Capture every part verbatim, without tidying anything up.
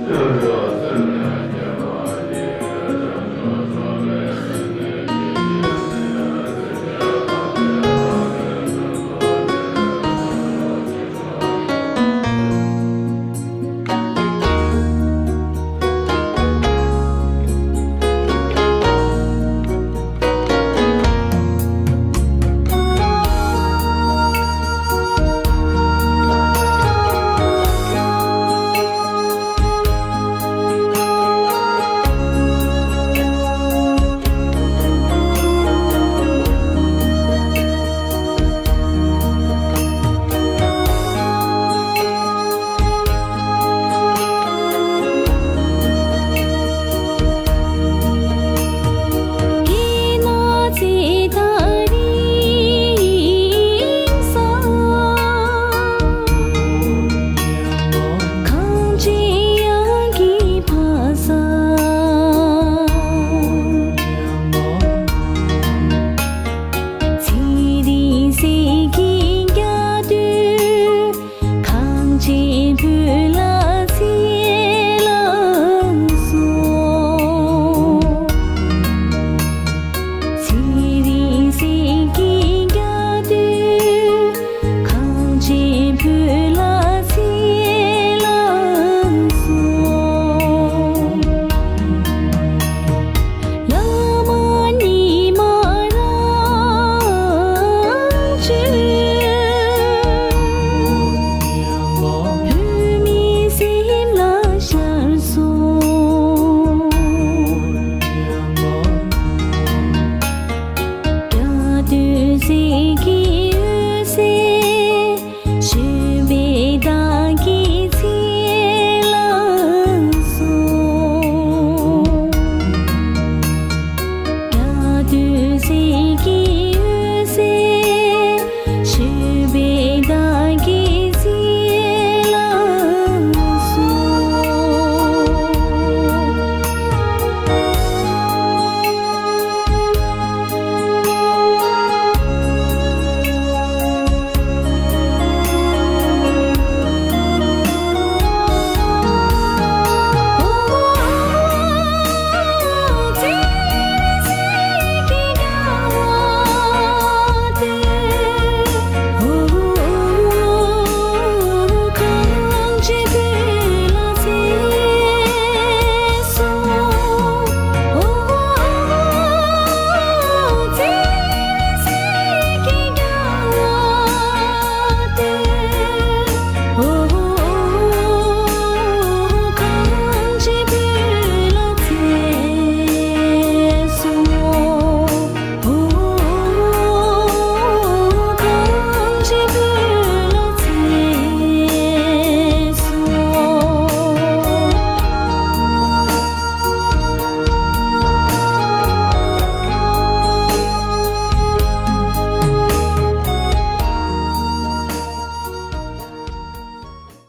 གངས་ཅན་བོད་ལ་ཚེ་བླངས་སོང་། ཚེ་རིང་སེང་གེ་རྒྱ་མཚོས། གངས་ཅན་བོད་ལ་ཚེ་བླངས་སོང་། བླ་མ་ཉི་མ་རང་བྱོན། བོད་མིའི་སེམས་ལ་ཤར་སོང་། རྒྱ་སྟོད་གཟིག་གི་འོད་ཟེར། བཞད་པའི་མདངས་ཀྱིས་ཚེ་བླངས་སོང་། རྒྱ་སྟོད་གཟིག་གི་འོད་ཟེར། བཞད་པའི་མདངས་ཀྱིས་ཚེ་བླངས་སོང་།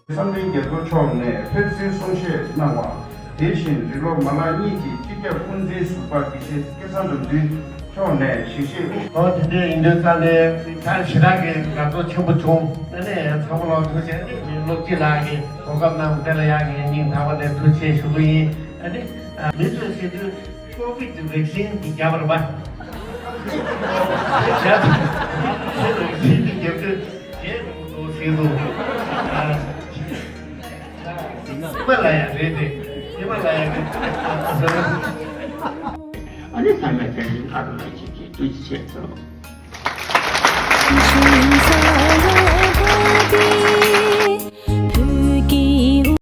འཛམ་གླིང་རྒྱ་མཚོ་མཆོག་ནས་ཕེབས་བསུའི་གསུང་བཤད་གནང་བ། དེ་བཞིན་རི་ལོ་མ་ལག་གཉིས་ཀྱི་སྤྱི་ཁྱབ་དབུ་འཛིན་ཟུར་པ་དགེ་བཤེས་སྐལ་བཟང་དགྲ་འདུལ་མཆོག་ནས་ཞལ་བཞེས། ཨོ་དེ་འདྲ་ཡིན་དུས་ཙང་ནས་ད་ཞེ་དྲག་གི་དགའ་ཚོར་ཆེན་པོ་བྱུང་། ཨ་ནི་ཚང་མ་ལ་ཐུགས་རྗེ་ཆེ། སློབ་སྤྱི་ལགས་ཀྱིས་གོ་སྐབས་གནང་བ་དེ་ལ་ཡང་ངས་སྙིང་ཐག་པ་ནས་ཐུགས་རྗེ་ཆེ་ཞུ་གི་ཡིན། ཨ་ནི་མི་ཚོས་ཟེར་དུས་ཀོ་བིད་ཀྱི་བེག་སིན་འདི་བརྒྱབ་རེད་པ། བེག་སིན་འདི་བརྒྱབ་དུས་དེ་འདུག་འདུག་ཟེར་འདུག་ཨ། ཉི་མ་ལ་ཡང་རེད་དེ། ཉི་མ་ལ་ཡང་རེད། ཨ་ནི་ཚང་མས་དེ་རིང་ཨ་རུ་ལ་ཅིག་གིས་ཐུགས་རྗེ་ཆེ་གསུངས།